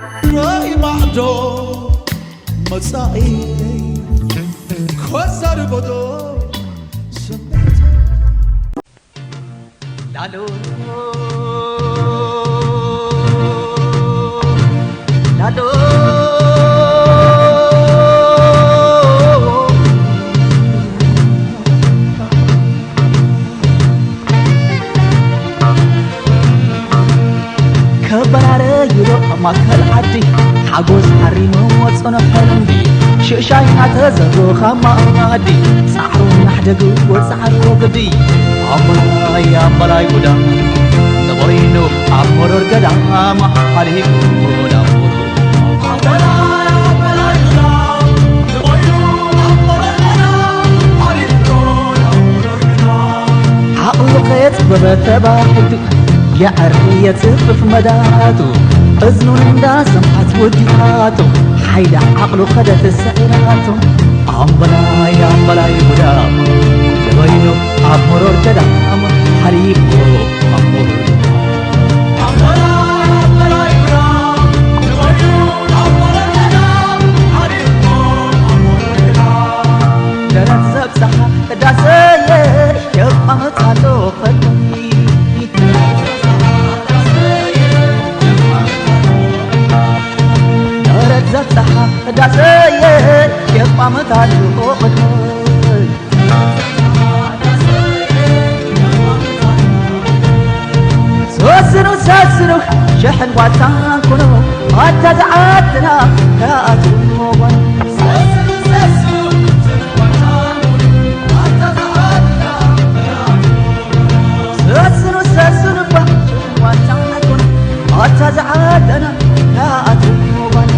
ራእይ ማዕዶ መጻኢ ከዛርቦ ዶ ስምዒት ላሎ ላሎ ከባራረ ይሎ ኣብ ማእከል ዓዲ ሓጎስ ሓሪሙ ወፅኖ ሕልምዲ ሽሻይ እናተዘሩ ካብ ማእዲ ፃዕሩ እናሕደጉ ወፃዕሩ ግዲ ኣምበላይ ኣምበላይ ጉዳም ንበይኑ ኣብ መሮር ገዳም ሓሊፉ ናብ ዓቕሉ ከየጽበበ ተባሒቱ የዐሪ የጽፍፍ መዳቱ እዝኑን እንዳሰምዓት ውዲታቱ ሓይሊ ዓቕሉ ከደት ስዒራቱ ኣምበላይ ኣምበላይ ጉዳም ንበይኑ ኣብ መሮር ገዳም ሓሊፉ ኣብ መሮር ደረት ዘብጽሓ ቅዳሰየ የቋምት ኣሎ ፈልሚ ደረት ዘብጽሓ ቅዳሰየ የቋምት ኣሎ ፈልሚ ሰስኑ ሰስኑ ሸሕን ዋልታን ኩኑ ኣታ ዝዓድና ከኣቱ ጓል ሰስኑ ሰስኑ ባ ሸሕን ዋልታን ኩኑ ኣታ ዝዓድና ከኣቱ ጓል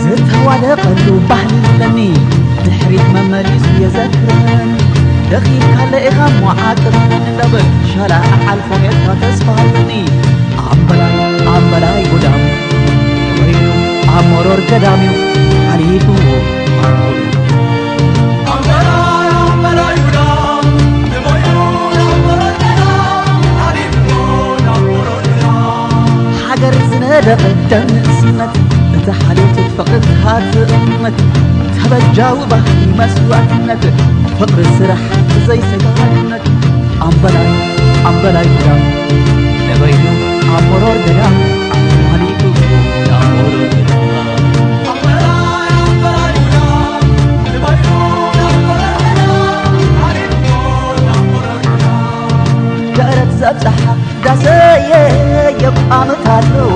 ዝተዋደቐሉ ባህሊ ኣለኒ ድሕሪት መመሊሱ የዘክረኒ ደኺምካለ ኢኻ እሞ ዓቅብ ንለበ ሻላ ኣሓልፎ ሜርካ ተስፋ ኣለኒ ኣምበላይ ኣምበላይ ጉዳም ኮይኑ ኣብ መሮር ገዳም እዩ ሓሊፉ ሃገር ዝነደቐ ደም ንእስነት እታ ሓልዮት ፍቕሪ ትሃት እምነት ተበጃዊ ባህሊ መስዋእትነት ፍቕሪ ስራሕ ዘይሰጋነት ኣምበላይ ኣምበላይ ጉዳም ነበይኑ ኣብ መሮር ገዳም ማሊቱ ናብ መሮር ገዳም ደረት ዘብጽሓ ዳሰየ የቋምት ኣለዉ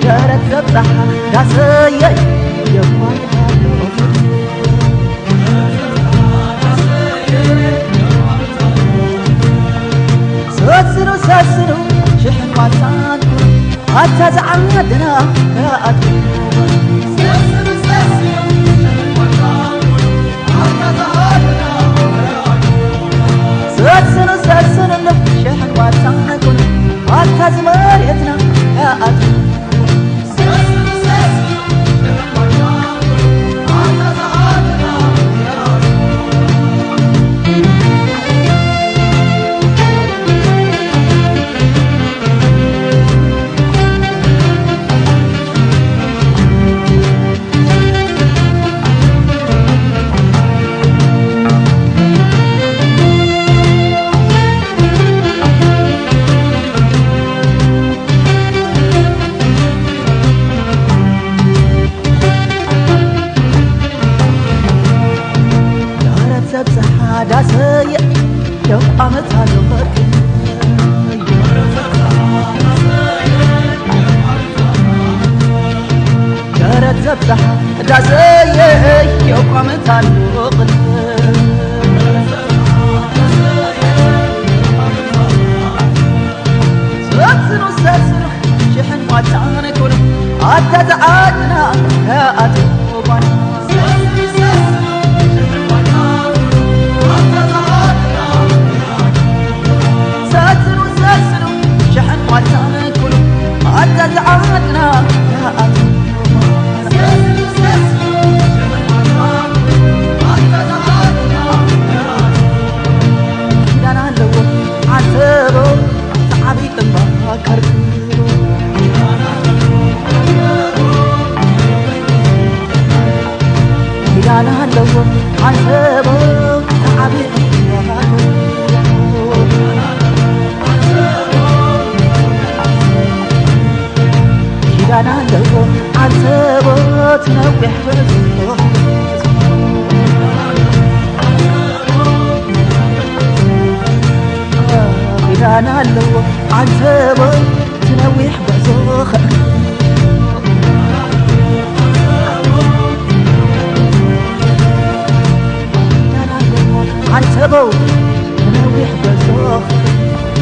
ደረት ዘብጽሓ ዳሰየ የቋምት ኣለዉ ሰስኑ ሰስኑ ሽሕን ዋልታን ኣታ ዝዓድና ከኣቱ ሰስኑ ሰስኑ ንሸሕን ዋልታን ኣታ ዝመሬትና ከኣቱ ዳሰየ የቋመት ኣሎ ቅድም ሰስኑ ሰስኑ ሽሕን ዋጣን ኩሉ ኣታ ዝዓድና ከኣቱ ጓና ሰስኑ ሰስኑ ሽሕን ዋጣን ኩሉ ኣታ ዝዓድና ከኣቱ ኪዳን ኣለዎ ዓንተቦ ተዓቢ ጥንባ ከርክቦ ኪዳን ኣለዎ ዓንተቦ ተዓቢ ጥንባ ከርክቦ ኪዳን ኣለዎ ዓንተቦ ትነዊሕ ጉዕዞ ኪዳን ኣለዎ ዓንተቦ ትነዊሕ ጉዕዞ ከእግር ኪዳን ኣለዎ ዓንተቦ ትነዊሕ ጉዕዞ ከእግር